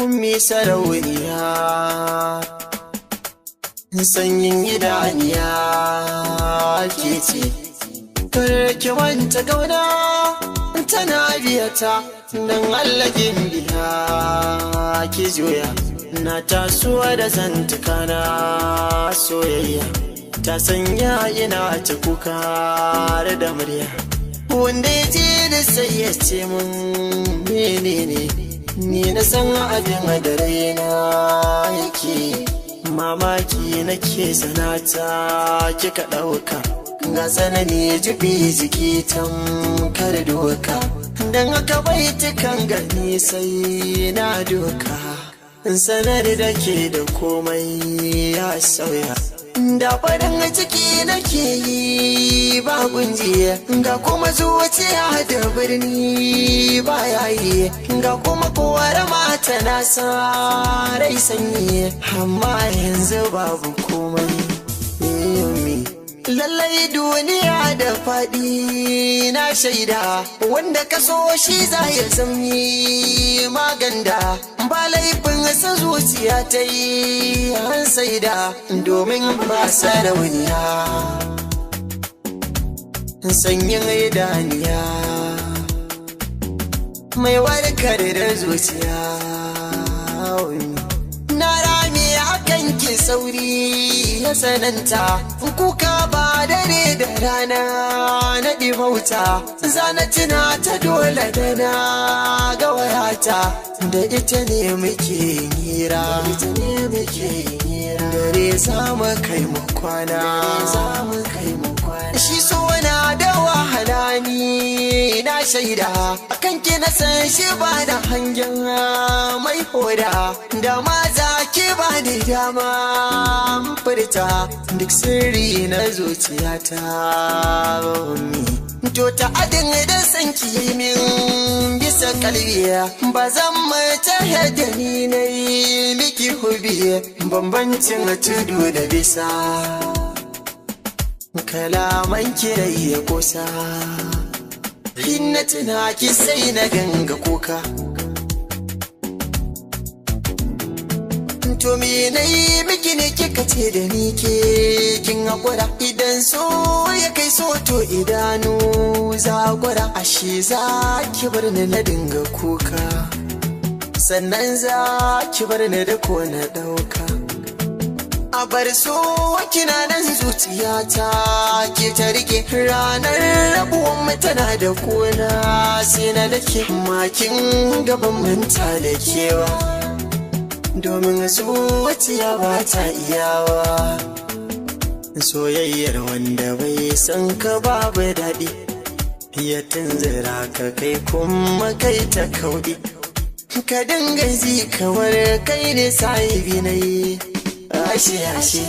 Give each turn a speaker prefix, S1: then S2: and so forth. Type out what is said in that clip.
S1: Ummi sarauniya, sanyin idaniya ke ce. Kar ki manta gauna tana biyata, don Allah biya ki juya. Na tasowa da zantuka na soyayya ta sanya ina ta kuka da murya. Wanda ya ji da sai ya ce mun menene, ni na san abin da raina yake. Mamaki nake sanata kika ɗauka, ga tsanani jibi jiki tamkar doka. Don haka baitukan gani sai na doka, sanar da ke da komai ya sauya. Da farin ciki nake yi ba gunjiya, ga kuma zuciya da birni ba yayi, ga kuma kowar mata na sa rai sanyi, amma yanzu babu komai. Lallai duniya da faɗi na shaida, wanda ka so shi za ya zami maganda. Ba laifin sa zuciya ta yi an saida, domin ba sarauniya sanyin idaniya mai warkar da zuciya. Na rami akan ki sauri ya sananta, kuka ba dare da rana na ɗimauta. Zana tuna ta dole da na ga wayata, da ita ne muke hira, dare za mu kai mu kwana. Shi so na da wahala ni na shaida, akan ki na san shi ba da hangen mai hoda. Da ma za ki ba ni dama furta duk sirri na zuciyata. To ta adin da san ki min bisa kalbiya, ba zan mace da ni na yi miki hubi. Bambancin tudu da bisa, kalaman kirai ya kusa. Hinna tuna ki sai na ganga kuka. To me na yi miki ne kika ce da ni ke kin hakura? Idan so ya kai so to idanu za gwara. Ashe za ki bar ni na dinga kuka, sannan za ki bar ni da ko na dauka. A bar so kina nan zuciyata ke ta rike, ranar rabuwan mu tana da kona sai na dake makin gaban manta da kewa, domin zuciya ba ta iyawa. Soyayyar wanda bai san ka babu daɗi, ya tunzura ka kai kuma kai ta kauɗi. Ka dinga ji kamar kai ne sahibi na yi, ashe ashe.